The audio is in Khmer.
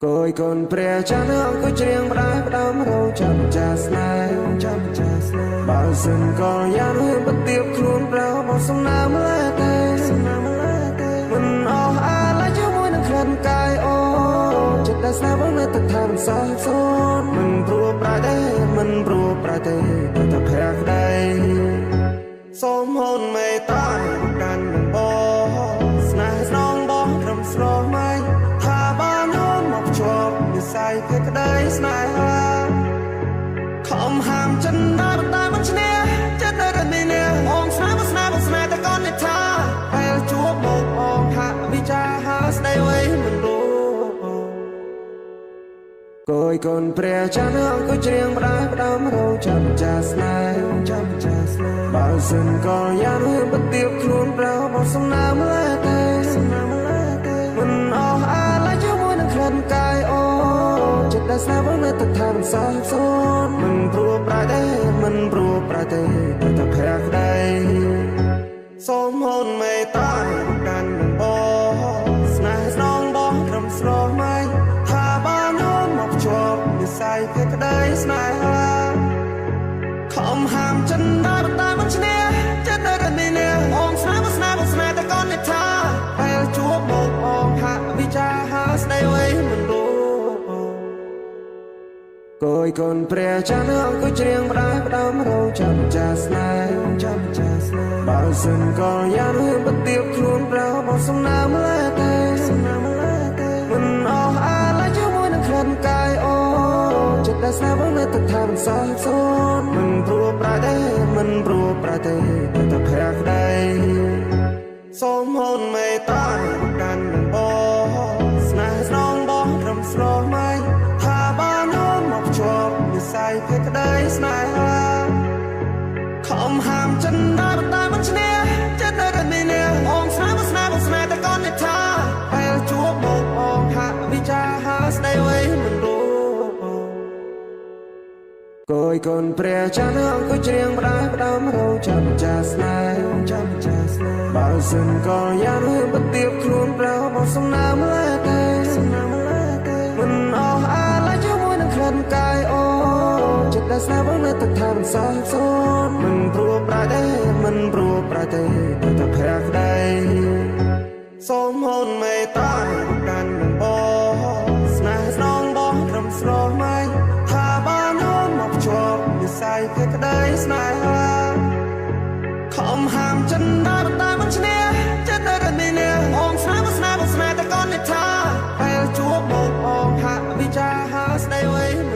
គយកូនព្រះច័ន្ទអង្គុយច្រៀងផ្ដាយផ្ដើមរងចាំចាស្នេហ៍ចាំចាស្នេហ៍បើសិនក៏យ៉ាងហ៊ានបន្ទាបខ្លួនប្រោមកសំណាមលែទេសំណាមលែទេមិនអស់អាឡ័យជាមួយនឹងក្លិនកាយអូចិត្តដែលស្នេហ៍បងនៅតែថាមិនសាបសូន្យមិនព្រោះប្រាទេមិនព្រោះប្រាទេតែតែភក្តីសូមហូនមេត្តាកាន់នឹងបងស្នេហ៍ស្នងបងត្រឹមស្រស់ម៉ៃថាបានអូនមកភ្ជាប់និស័យភក្តីស្នេហាខំហាមចិនដែរតែមិនឈ្នះចិត្តនៅតែមានអ្នកបងស្នេហ៍បងស្នេហ៍បងស្នេហ៍តែកូននេះថាពេលជួបមកបងហាក់វិចាហាស្ដីអ្វីមិនรู้គយកូនព្រះច័ន្ទអង្គុយច្រៀងផ្ដាយផ្ដើមរងចាំចាស្នេហ៍ចាំចាស្នេហ៍បើសិនក៏យ៉ាងហ៊ានបន្ទាបខ្លួនប្រោមកសំណាមលែទេសំណាមលែទេមិនអស់អាឡ័យជាមួយនឹងក្លិនកាយអូចិត្តដែលស្នេហ៍បងនៅតែថាមិនសាបសូន្យមិនព្រោះប្រាទេមិនព្រោះប្រាទេតែតែភក្តីសូមហូនមេត្តាកាន់នឹងបងស្នេហ៍ស្នងបងត្រឹមស្រស់ម៉ៃថាបានអូនមកភ្ជាប់និស័យភក្តីស្នេហាខំហាមចិនដែរតែមិនឈ្នះចិត្តនៅតែមានអ្នកបងស្នេហ៍បងស្នេហ៍បងស្នេហ៍តែកូននេះថាពេលជួបមកបងហាក់វិចាហាស្ដីអ្វីមិនรู้គយកូនព្រះច័ន្ទអង្គុយច្រៀងផ្ដាយផ្ដើមរងចាំចាស្នេហ៍ចាំចាស្នេហ៍បើសិនក៏យ៉ាងហ៊ានបន្ទាបខ្លួនប្រោមកសំណាមលែទេសំណាមលែទេមិនអស់អាឡ័យជាមួយនឹងក្លិនកាយអូចិត្តដែលស្នេហ៍បងនៅតែថាមិនសាបសូន្យមិនព្រោះប្រាទេមិនព្រោះប្រាទេតែតែភក្តីសូមហូនមេត្តាកាន់នឹងបងស្នេហ៍ស្នងបងត្រឹមស្រស់ម៉ៃថាបានអូនមកភ្ជាប់និស័យភក្តីស្នេហាខំហាមចិនដែរតែមិនឈ្នះចិត្តនៅតែមានអ្នកបងស្នេហ៍បងស្នេហ៍បងស្នេហ៍តែកូននេះថាពេលជួបមកបងហាក់វិចាហាស្ដីអ្វីមិនรู้គយកូនព្រះច័ន្ទអង្គុយច្រៀងផ្ដាយផ្ដើមរងចាំចាស្នេហ៍ចាំចាស្នេហ៍បើសិនក៏យ៉ាងហ៊ានបន្ទាបខ្លួនប្រោមកសំណាមលែទេសំណាមលែទេមិនអស់អាឡ័យជាមួយនឹងក្លិនកាយអូចិត្តដែលស្នេហ៍បងនៅតែថាមិនសាបសូន្យមិនព្រោះប្រាទេមិនព្រោះប្រាទេតែតែភក្តីសូមហូនមេត្តាកាន់នឹងបងស្នេហ៍ស្នងបងត្រឹមស្រស់ម៉ៃថាបានអូនមកភ្ជាប់និស័យភក្តីស្នេហាខំហាមចិនដែរតែមិនឈ្នះចិត្តនៅតែមានអ្នកបងស្នេហ៍បងស្នេហ៍បងស្នេហ៍តែកូននេះថាពេលជួបមកបងហាក់វិចាហាស្ដីអ្វីមិន